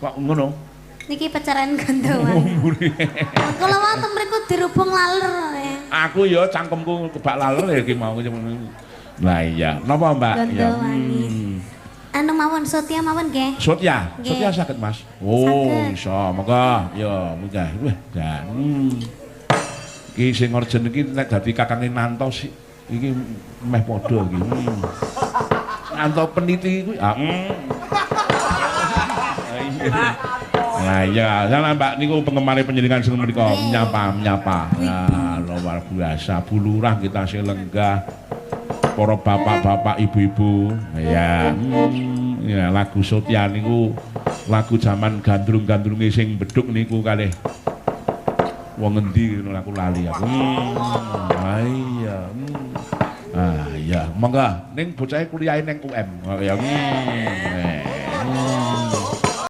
Kok ngono? Niki pecaran Gondowangi. Kula wonten mriku dirubung laler. Aku ya cangkemku kebak laler ya iki mau. Lah iya, napa Mbak? Ya. Gondowangi. Anu mawon Sotia mawon nggih. Sotia, Nggih. Sotia saged Mas. Oh, Saged. iso. Monggo. Ya, munggah. Wah, jan. Iki sing orjen iki nek dadi kakange Nanto sih iki meh padha iki. Nanto peniti kuwi. Ah. Lah iya, salah Mbak niku penggemar penjenengan sing mriku menyapa-menyapa. Nah, luar biasa Bu Lurah kita sing lenggah. Para bapak-bapak, ibu-ibu. Ya, ya lagu Sotia niku lagu jaman gandrung-gandrunge sing beduk niku kalih wong ngendi ngono aku lali aku. Ah iya. Ah iya, monggo ning bocahe kuliahe ning UM. Oh ya.